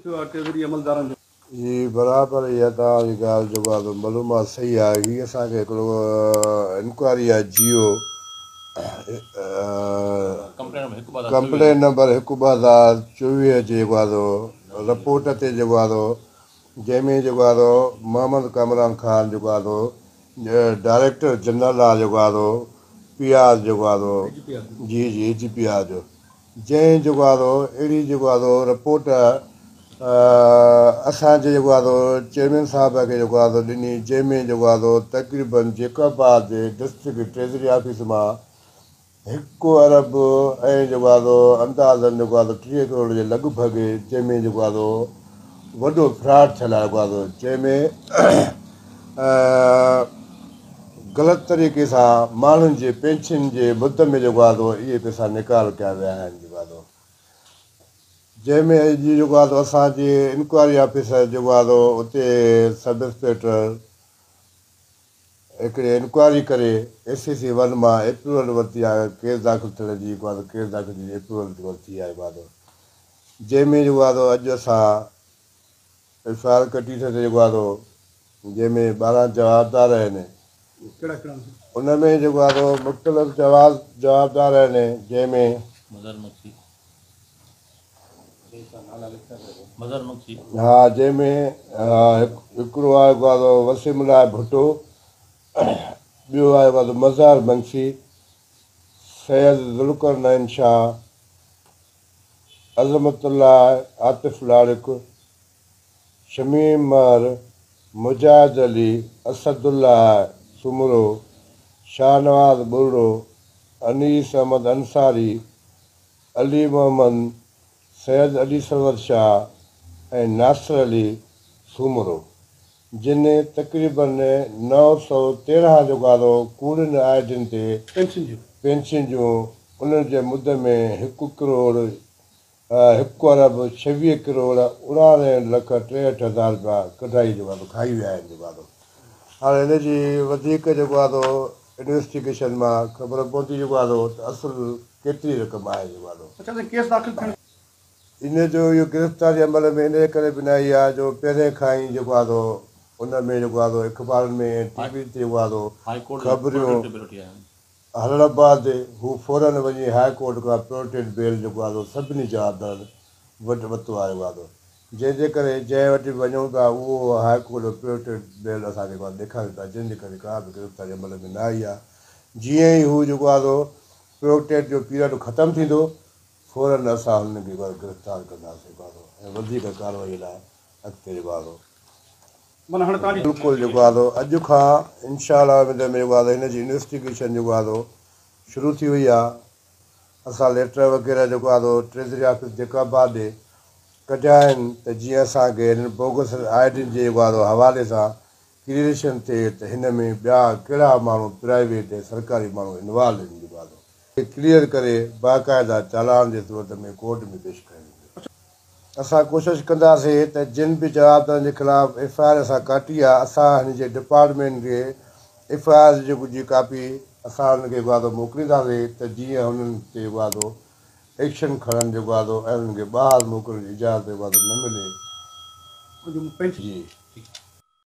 ٿيو آهي ٽريزري عملدارن جو. جي برابر اها توهان جي ڳالهه جيڪو آهي سو معلومات صحيح آهي هي اسان کي هڪڙو انڪوائري آهي جيو ڪمپلين نمبر 1 2024 جي جيڪو آهي سو رپورٽ تي جيڪو آهي سو جنهن ۾ جيڪو آهي سو محمد ڪامران خان جيڪو آهي سو ڊائريڪٽر جنرل آهي جيڪو آهي سو پي آر جيڪو آهي سو جي جي اي جي پي آر جو جنهن جيڪو آهي سو اهڙي جيڪو آهي سو رپورٽ اسان جي جيڪو آهي سو چيئرمين صاحب کي جيڪو آهي سو ڏني، جنهن ۾ جيڪو آهي سو تقريبن جيڪب آباد جي ڊسٽرڪٽ ٽريزري آفيس مان 1 ارب ۽ جيڪو آهي سو اندازن جيڪو آهي سو 30 ڪروڙ جي لڳ ڀڳ، جنهن ۾ جيڪو آهي سو وڏو فراڊ ٿيل آهي جيڪو آهي سو جنهن ۾ غلط طريقي سان ماڻهن جي پينشن جي مد ۾ جيڪو آهي سو اهي پئسا نيڪال ڪيا ويا آهن جيڪو آهي سو جنهن ۾ اڄ جيڪو آهي سو اسان جي انڪوائري آفيسر جيڪو آهي سو اتي سب انسپيڪٽر هڪڙي انڪوائري ڪري ايس سي سي 1 مان اپروول ورتي آهي، ڪيس داخل ٿيڻ جي جيڪو آهي سو ڪيس داخل ٿيڻ جي اپروول ورتي آهي جيڪو آهي سو جنهن ۾ جيڪو آهي سو اڄ اسان ايف I R ڪٽي ٿي جيڪو آهي سو جنهن ۾ 12 جوابدار آهن. ڪهڙا ڪهڙا؟ ان ۾ جيڪو آهي سو مختلف جوابدار آهن جنهن ۾ مظهر مگسي، مظهر مگسي. ها، جنهن ۾ هڪڙو آهي جيڪو آهي سو وسيم الله ڀٽو، ٻيو آهي جيڪو آهي سو مظهر مگسي، سيد ذوالقرنين شاهه، عظمت الله عاطف لاڙڪ، شميم مهر، مجاهد علي، اسد الله سومرو، شاهنواز ٻرڙو، انيس احمد انصاري، علي محمد، سيد علي سرور شاهه ۽ ناصر علي سومرو، جن تقريبن 913 جيڪو آهي سو ڪوڙين آء ڊين تي پينشن جون انهن جي مد ۾ 1 ڪروڙ 1 ارب 26 ڪروڙ 89 لک 63 هزار رپيا ڪڍائي جيڪو آهي سو کائي ويا آهن جيڪو آهي سو هاڻي هن جي وڌيڪ جيڪو آهي سو انويسٽيگيشن مان خبر پوندي جيڪو آهي سو ته اصل ڪيتري رقم آهي جيڪو آهي سو. اڇا سائين ڪيس داخل ٿيڻ. ان جو اهو گرفتاري عمل ۾ انهيء ڪري به نه آئي آهي جو پهرين کان ئي جيڪو آهي سو ان ۾ جيڪو آهي سو اخبارن ۾ ۽ ٽي وي تي جيڪو آهي سو خبريون هلڻ بعد هو فورن وڃي هاء ڪورٽ کان پروٽيڪٽ بيل جيڪو آهي سو سڀني جوابدارن وٽ ورتو آهي جيڪو آهي سو جنهن جي ڪري جنهن وٽ به وڃون پيا اهو هاء ڪورٽ جو پروٽيڪٽ بيل اسان کي جيڪو آهي ڏيکارين پيا، جنهن جي ڪري ڪا به گرفتاري عمل ۾ نه آئي آهي. جيئن ئي هو جيڪو آهي سو پروٽيڪٽ جو پيريڊ ختم ٿيندو فورن اسان هنن کي جيڪو آهي گرفتار ڪنداسين جيڪو آهي سو ۽ وڌيڪ ڪارروائي لاء اڳتي جيڪو آهي سو معنيٰ هاڻي توهان جي. بلڪل جيڪو آهي سو اڄ کان انشاء الله اميد ۾ جيڪو آهي سو هن جي انويسٽيگيشن جيڪو آهي سو شروع ٿي وئي آهي. اسان ليٽر وغيره جيڪو آهي سو ٽريزري آفيس جيڪب آباد ڏي ڪڍيا آهن ته جيئن اسان کي هنن بوگس آء ڊين جي جيڪو آهي سو حوالي سان ڪليئريشن ٿئي ته هن ۾ ٻيا ڪهڙا ماڻهو پرائيويٽ ۽ سرڪاري ماڻهو انوالو آهن جيڪو آهي سو ڪليئر ڪري باقاعده چالان جي صورت ۾ ڪورٽ ۾ پيش ڪيو ويندو. اسان ڪوشش ڪنداسين ته جن به جوابدارن جي خلاف ايف I R اسان ڪاٽي آ اسان هن جي ڊپارٽمينٽ کي ايف I R جي ڪاپي اسان هنن کي جيڪو آ سو موڪلينداسين ته جيئن هنن تي جيڪو آ سو ايڪشن کڻن جيڪو آ سو ۽ هنن کي ٻاهر موڪلڻ جي اجازت جيڪو آ سو نه ملي. جي.